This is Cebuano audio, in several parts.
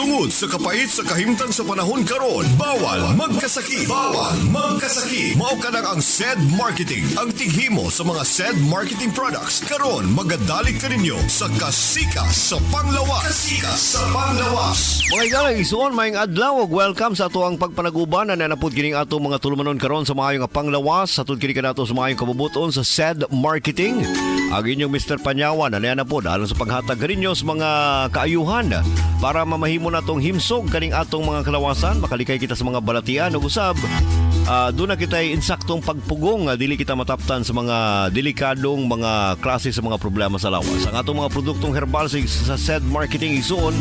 Tungod sa kapait sa kahimtang sa panahon karon, bawal magkasakit. Bawal magkasakit. Mao kanang ang SED Marketing, ang tighimo sa mga SED Marketing products. Karon magadalit kaninyo sa Kasika sa Panglawas. Kasika sa Panglawas. Mga igalang igsuon, maayong adlaw ug welcome sa atoang pagpanaguban na napud kining atong mga tulumanon karon sa maayo nga panglawas satud kini kanato sa maayong kabubuton sa SED Marketing. Ang inyong Mr. Panyawan na na pod alang sa paghatag kaninyo sa mga kaayuhan para mamahimo natong himsog kaning atong mga kalawasan, makalikay kita sa mga balatian ug usab doon na kita insaktong pagpugong nga dili kita mataptan sa mga delikadong mga klase sa mga problema sa lawas. Ang atong mga produktong herbal sa SED Marketing, igsuon,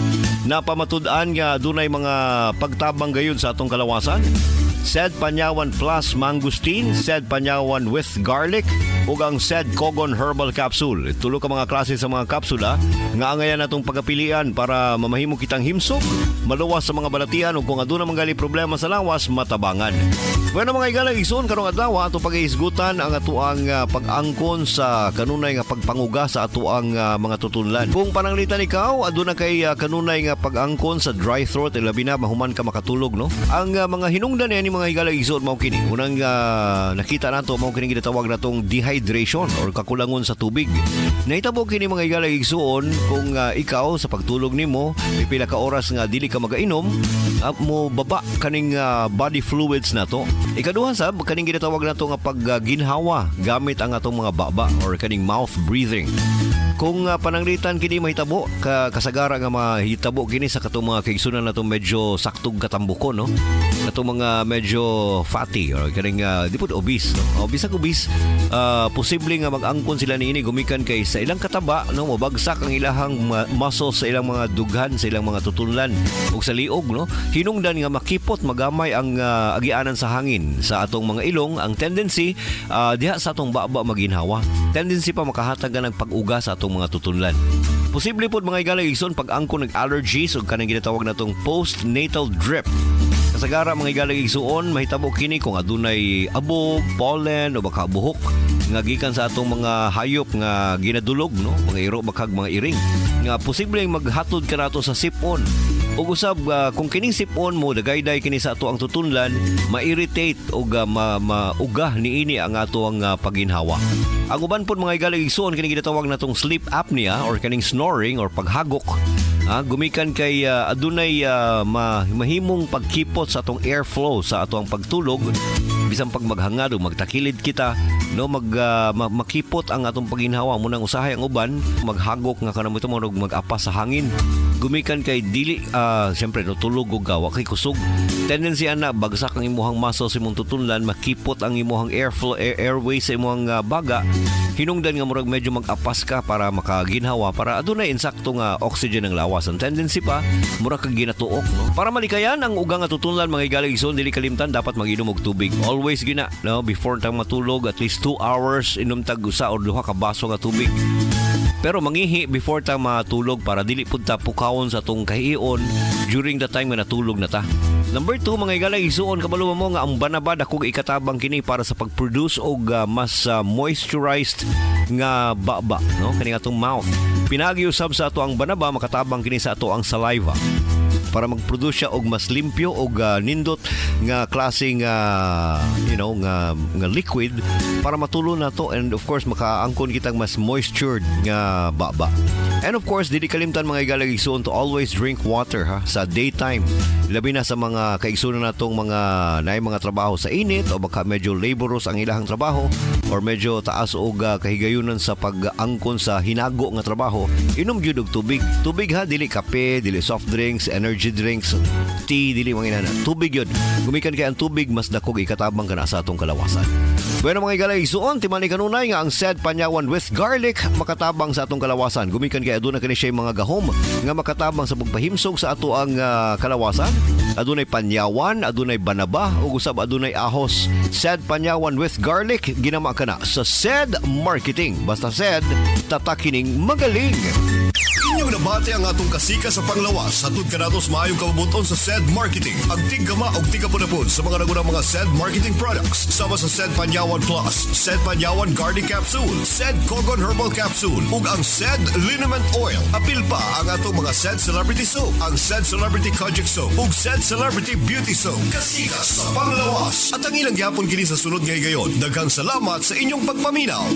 na pamatud-an nga dunay mga pagtabang gayud sa atong kalawasan. SED Panyawan Plus Mangosteen, SED Panyawan with Garlic, ug ang SED Kogon Herbal Capsule. Tulo ka mga klase sa mga kapsula nga angayan natong pagapilian para mamahimo kitang himsog, maluwas sa mga balatian ug kung aduna man problema sa lawas, matabangan. Bueno, mga igalang igsoon, karong adlaw ato pag-iisgutan ang atoang pag-angkon sa kanunay nga pagpanguga sa atoang mga tutunlan. Kung pananglitan ikaw aduna kay kanunay nga pag-angkon sa dry throat, labi na mahuman ka makatulog, no? Ang mga hinungdan niya ni, mga igalang igsoon, mao kini. Unang nakita nato, mao kini ginatawag natong dehydration or kakulangon sa tubig. Nahitabo kini, mga igalang igsoon, kung ikaw sa pagtulog nimo pipila ka oras nga dili ka magainom, mo baba kaning body fluids nato. Ikaduha sab, kaning ginatawag nato nga pagginhawa gamit ang atong mga baba or kaning mouth breathing. Kung pananglitan kini mahitabo ka kasagara nga mahitabo kini sa katong mga kaigsunan natong medyo saktog katambuko, no, katong mga medyo fatty or kaning di pud obese, no, o bisag obese, posible nga mag-angkon sila niini gumikan kay sa ilang kataba, no, mobagsak ang ilahang muscles sa ilang mga dughan, sa ilang mga tutunlan ug sa liog, no. Hinungdan nga makipot magamay ang agianan sa hangin sa atong mga ilong, ang tendency diha sa atong baba maginhawa. Tendency pa makahatag ka ng pag-uga sa atong mga tutunlan. Posible pod, mga igalang igsoon, pag-angkon ng allergies ug kanang ginatawag natong postnatal drip. Kasagara, mga igalang igsuon, mahitabo kini kung adunay abog, pollen o baka buhok nga gikan sa atong mga hayop nga ginadulog, no, mga iro bakag mga iring nga posibleng maghatod kanato sa sipon. Ug usab kung kining sipon mo dagayday kini sa ato ang tutunlan, ma-irritate og mauga niini ang ato ang paginhawa. Ang uban pod, mga igalang igsuon, kini ginatawag natong sleep apnea or kaning snoring or paghagok. Gumikan kay adunay mahimong pagkipot sa atong airflow sa atong pagtulog, bisan pag maghangad o magtakilid kita, no, makipot ang atong paginhawa mo nang usahay ang uban maghagok nga kanamo ito mo mag-apas sa hangin gumikan kay dili siyempre, no, tulog og gawa kay kusog. Tendency ana bagsak ang imuhang muscle sa imong tutunlan, makipot ang imuhang airflow, airway sa imuhang baga. Hinungdan nga murag medyo mag-apas ka para makaginhawa, para adunay insakto nga oxygen ang lawas. Ang tendency pa mura kag ginatuok, no. Para malikayan ang uga nga tutunlan, mga igalang igsoon, dili kalimtan dapat mag-inom og tubig always gina, no. Before tang matulog, at least 2 hours, inom tag usa or duha ka baso nga tubig, pero mangihi before ta matulog para dili pud ta pukawon sa atong kahion during the time nga natulog na ta. Number 2, mga igalang igsuon, kabalo mo nga ang banaba dakog ikatabang kini para sa pag-produce og mas moisturized nga baba, no, kani atong mouth. Pinagi usab sa ato ang banaba, makatabang kini sa ato ang saliva para mag-produce siya og mas limpyo og nindot nga klaseng nga liquid para matulo na to and of course makaangkon kitang mas moistured nga baba. And of course, dili kalimtan, mga igalang igsuon, to always drink water ha sa daytime. Labi na sa mga kaigsuonan natong mga naay mga trabaho sa init o baka medyo laborious ang ilahang trabaho or medyo taas og kahigayunan sa pag-angkon sa hinago nga trabaho, inom gyud og tubig. Tubig ha, dili kape, dili soft drinks, energy drinks, tea, dili mga inana. Tubig yun. Gumikan kay ang tubig mas dakog ikatabang kana sa atong kalawasan. Bueno, mga igalang igsuon, timani kanunay nga ang SED Panyawan with Garlic makatabang sa atong kalawasan. Gumikan kay aduna kini siya mga gahom nga makatabang sa pagpahimsog sa ato ang kalawasan. Adunay panyawan, adunay banaba, ug usab adunay ahos. SED Panyawan with Garlic ginama kana sa SED Marketing. Basta SED, tatakining magaling. Inyong nabati ang atong kasika sa panglawas hatud kanato sa maayong kabubuton sa SED Marketing. Ang tiggama og tigapunapon sa mga nagunang mga SED Marketing products sama sa SED Panyawan Plus, SED Panyawan Garlic Capsule, SED Kogon Herbal Capsule ug ang SED Liniment Oil. Apil pa ang atong mga SED Celebrity Soap, ang SED Celebrity Kojic Soap ug SED Celebrity Beauty Soap. Kasika sa panglawas. At ang ilang gyapon kini sa sunod nga higayon. Daghang salamat sa inyong pagpaminaw.